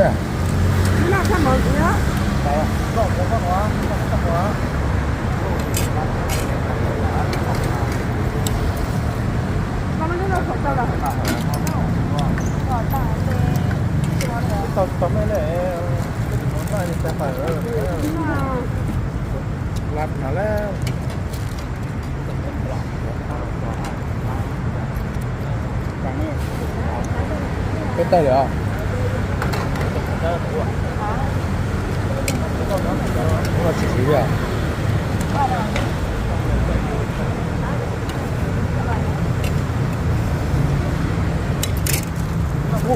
na. Tau tau me ne, no naj ni tag fais. Lab no lawm. Peb tawg lawm os. Ub, tsis siv li os. Ua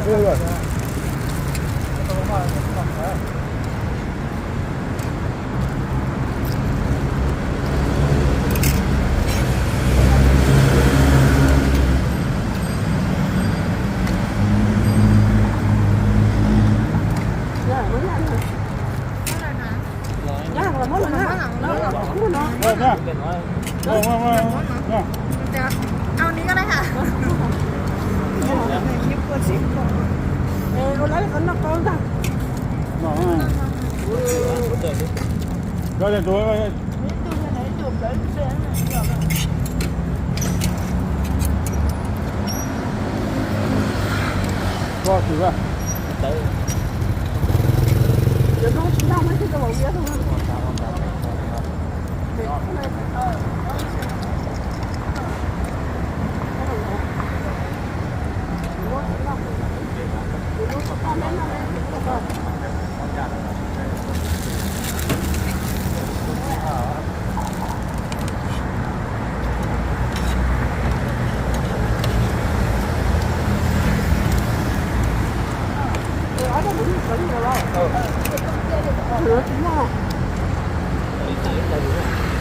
li ko Koj noj qab ntag. Noj. Koj tus Koj xwm a. Cov koj tsis noj muab tsis tau los viab rau.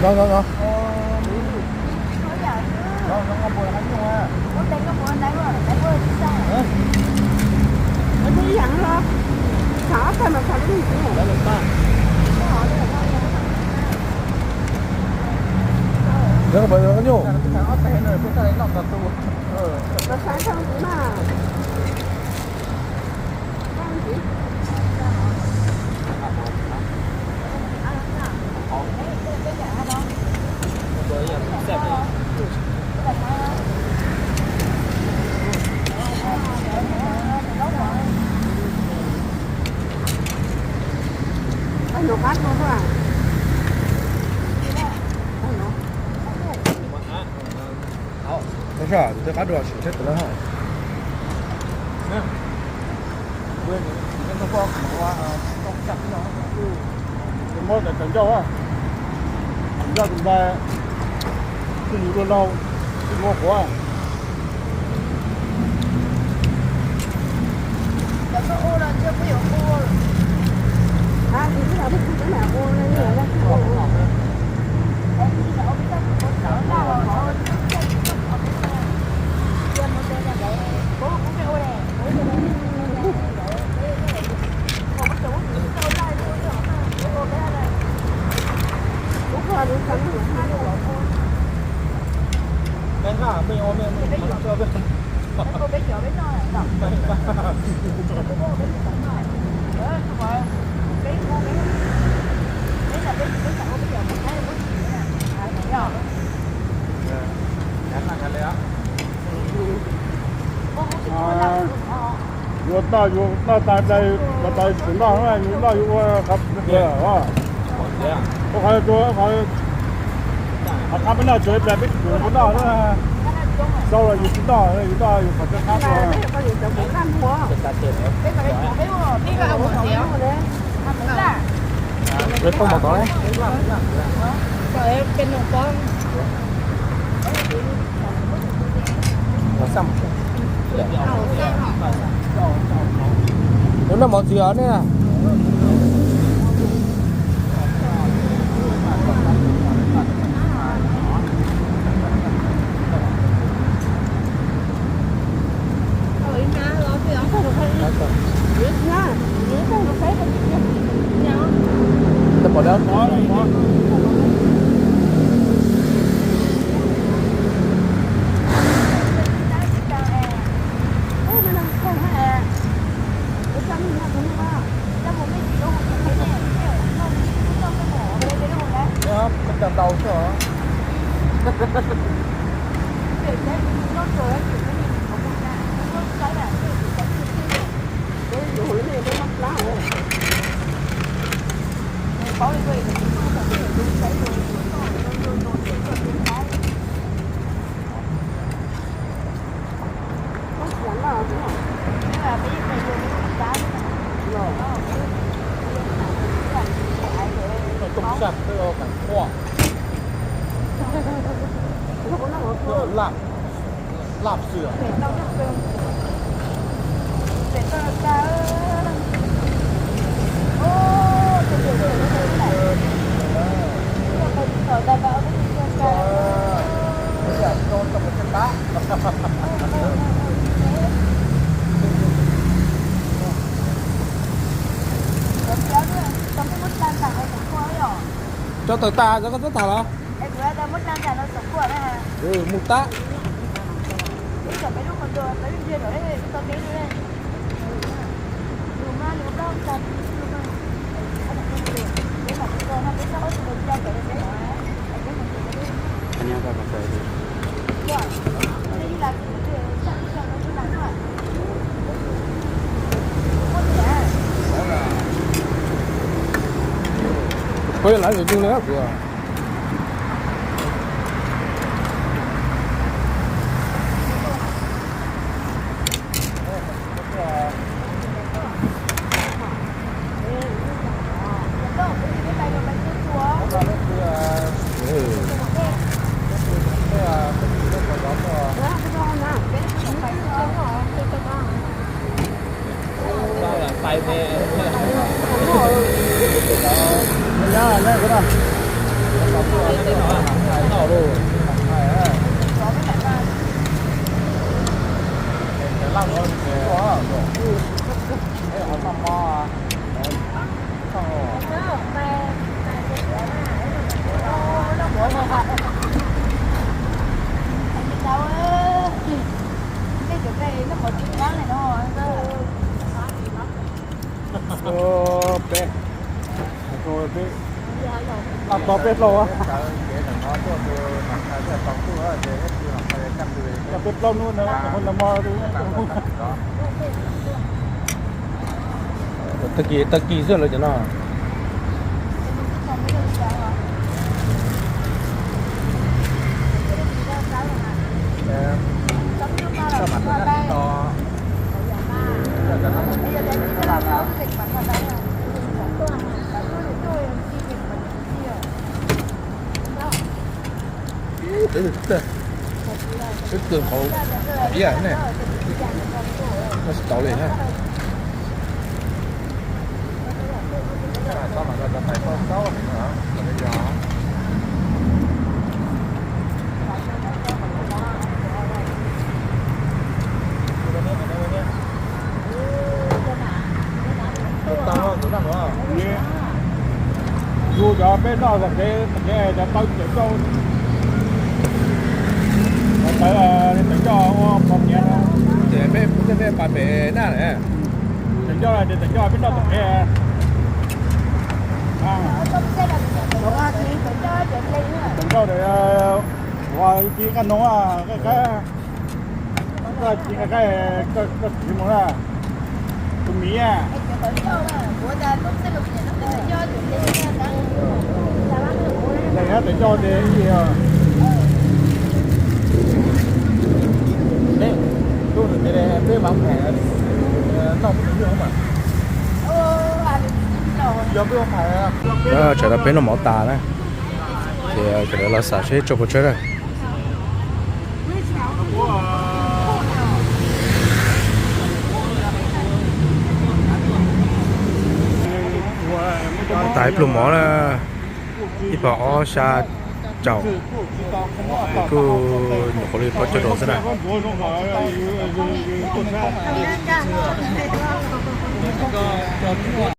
No, no, no. Nyob qhov nyuj. Muab cov ncauj, cov ncauj tus nplai, twj ywm dua laug, twb muab quav. Yuav noj, yuav noj tas ntawd, tas ntawd tsis noj, yuav noj yuav ua qhov, ua qhov, qhov qab peb noj tsuav ib pliag peb tsis noj na. Sau los yus tsis noj, yus noj yus qhov rau qab. Peb poj mov tod ne. Tus noj mov ntxiv os nej. Koj cog ntau xwb os. Too sab, laj, laj xwb. Tso tawm tas, tso koj txhob tham los. Mus tab. Tab. Peb lawv tus twg na kuv. Peb, peb, tos peb plaub, peb plaub hnub no, no mo. Tag kis, tag kis xwb lawv cov no. Peb twb qhov iab ne, no tsis tau li na. Yus cov peb noj tom kev, tom kev cov tawv cawv coj, tawv cawv ua pov kev. Ces peb, peb pas pem na. Tawv cawv ces tawv cawv peb noj tom kev. Tawv cawv ua ci nqaij noog, nqaij qaib, koj ci nqaij qaib, koj txiv mus na. Tus miv. Tawv cawv ces ib yam. Peb, peb, peb, tsam no peb noj mov tas na, ces sawv daws los xav seb tso puas tsawg na. Tas ib pluag mov na, ib phav ob xya caum, kuj nyuam qhuav li plaub caug dos xwb na.